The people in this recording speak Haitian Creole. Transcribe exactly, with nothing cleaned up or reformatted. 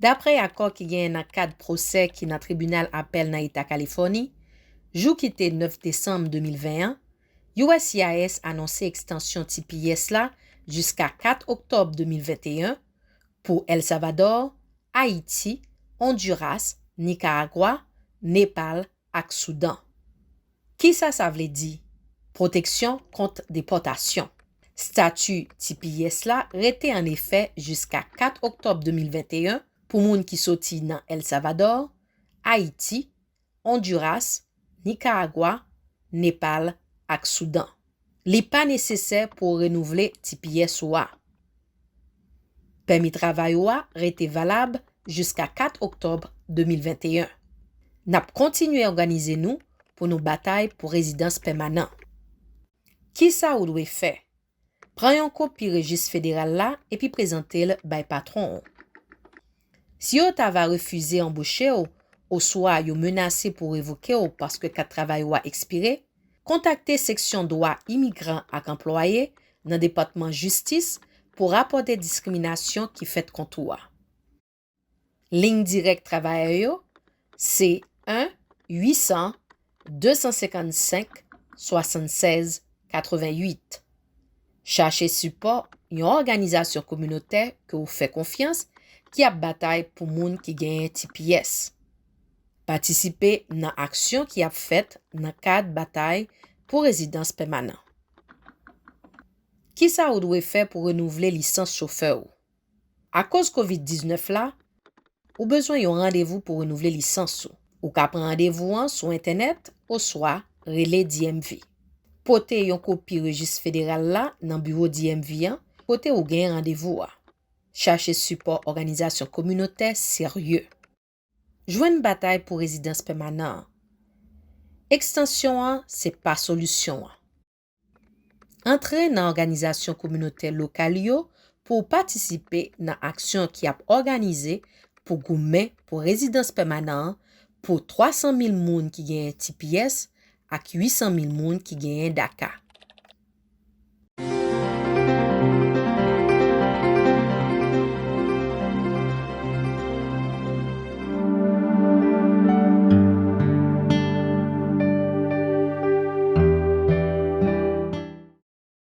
Daprè akò ki genyen nan kad pwosè ki nan Tribinal Apèl nan Eta Kalifòni, jou ki te nèf desanm de mil ven an, U S C I S anonse ekstansyon T P S la jiska kat oktòb de mil venteyen pou El Salvador, Ayiti, Ondiras, Nikaragwa, Nepal ak Soudan. Kisa sa vle di? Pwoteksyon kont depòtasyon. Stati T P S la rete an efè jiska kat oktòb de mil venteyen pou moun ki soti nan El Salvador, Ayiti, Ondiras, Nikaragwa, Nepal ak Soudan. Li pa nesesè pou w renouvle T P S ou a. Pèmi travay ou a rete valab jiska kat oktòb de mil venteyen. N ap kontinye òganize nou pou nou batay pou rezidans pèmanan. Kisa ou dwe fè? Pran yon kopi rejis federal la epi prezante l bay patwon w. Si yo ta va refize anboche w, oswa yo menase pou revoke w paske kat travay ou a ekspire, kontakte Seksyon Dwa Imigran ak Anplwaye nan Depatman Jistis pou rapòte diskriminasyon ki fèt kont ou a. Liy dirèk travayè yo se en, uit san, de san senkannsenk, swasannsèz, katreventuit. Chache sipò yon òganizasyon kominotè ke w fè konfyans ki ap batay pou moun ki genyen T P S. Patisipe nan aksyon ki ap fèt nan kad batay pou rezidans pèmanan. Kisa ou dwe fè pou renouvle lisans chofè w? Akoz kovid diznèf la, ou bezwen yon randevou pou renouvle lisans ou. Ou ka pran randevou an sou entènèt oswa rele D M V. Pote yon kopi rejis federal la nan biwo D M V an kote ou gen randevou a. Chache sipò òganizasyon kominotè serye. Jwenn batay pou rezidans pèmanan an. Ekstansyon an se pa solisyon an. Antre nan òganizasyon kominotè lokal yo pou w patisipe nan aksyon ki ap òganize pou goumen pou rezidans pèmanan an pou twa san mil moun ki genyen T P S ak uit san mil moun ki genyen DACA.